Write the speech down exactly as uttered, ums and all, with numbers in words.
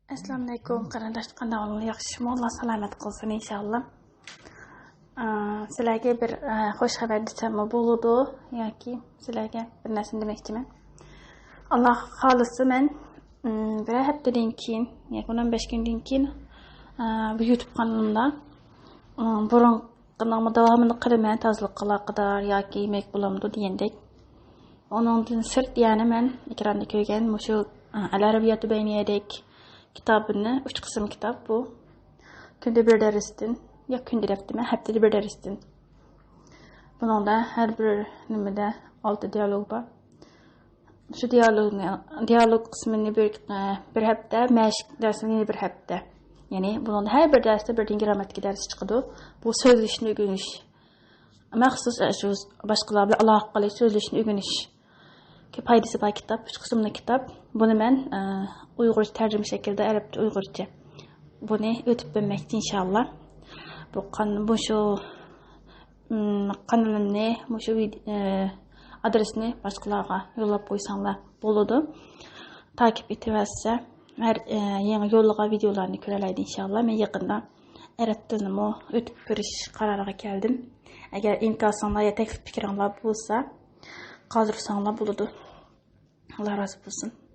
ئەسسالامۇئەلەيكۇم قېرىنداشلار، قانداق ئەھۋالىڭلار، ياخشىمۇ؟ ئاللا سالامەت قىلسۇن ئىنشاللا. ئا، سىلەرگە بىر، ئا، خوش خەۋەر دېسەممۇ بولىدۇ ياكى سىلەرگە بىر نەرسىنى دېمەكچىمەن. ئاللا خالىسا مەن، ئىم، بىرەر ھەپتىدىن كېيىن ياكى ئون بەش كۈندىن كېيىن، ئا، بۇ يۇتۇب قانىلىمدا، ئىم، بۇرۇنقىنىڭمۇ داۋامىنى قىلىمەن، تازىلىققا ئالاقىدار ياكى يېمەك بولامدۇ دېگەندەك. ئۇنىڭدىن سىرت، يەنە مەن ئېكراندا كۆرگەن مۇشۇ، ئە، ئەل ئەرەبىياتى بەينىيەدەك كىتابىنى، ئۈچ قىسىم كىتاب بۇ. كۈندە بىر دەرستىن، ياق، كۈندە دەپتىمەن، ھەپتىدە بىر دەرستىن. بۇنىڭدا ھەر بىر نېمىدە ئالتە دىيالوگ بار. شۇ دىيالوگنى، دىيالوگ قىسمىنى بىر، ئە، بىر ھەپتە، مەشىق دەرسىنى بىر ھەپتە. يەنى بۇنىڭدا ھەر بىر دەرستە بىردىن گىرامماتىكا دەرسى چىقىدۇ. بۇ سۆزلىشىشنى ئۆگىنىش. مەخسۇس، ئە، شۇ باشقىلار بىلەن ئالاقە قىلىش، سۆزلىشىشنى ئۆگىنىش. پايدىسى بار كىتاب، ئۈچ قىسىملىق كىتاب. بۇنى مەن، ئە، ئۇيغۇرچە تەرجىمە شەكلىدە، ئەرەبچە ئۇيغۇرچە. بۇنى ئۆتۈپ بەرمەكچى ئىنشاللا. بۇ قان-، بۇ شۇ، ئىم، قانىلىمنى، مۇشۇ ۋىد-، ئە، ئادرېسنى باشقىلارغا يوللاپ قويساڭلار بولىدۇ. تاكىپ ئېتىۋەرسە، ھەر، ئە، يېڭى يوللىغان ۋىدېئولارنى كۆرەلەيدۇ ئىنشاللا. مەن يېقىندا ئەرەب تىلىنىمۇ ئۆتۈپ كۆرۈش قارارىغا كەلدىم. ئەگەر ئىنكاسىڭلار يا تەكلىپ پىكرىڭلار بولسا، قالدۇرساڭلار بولىدۇ. ئاللا رازى بولسۇن.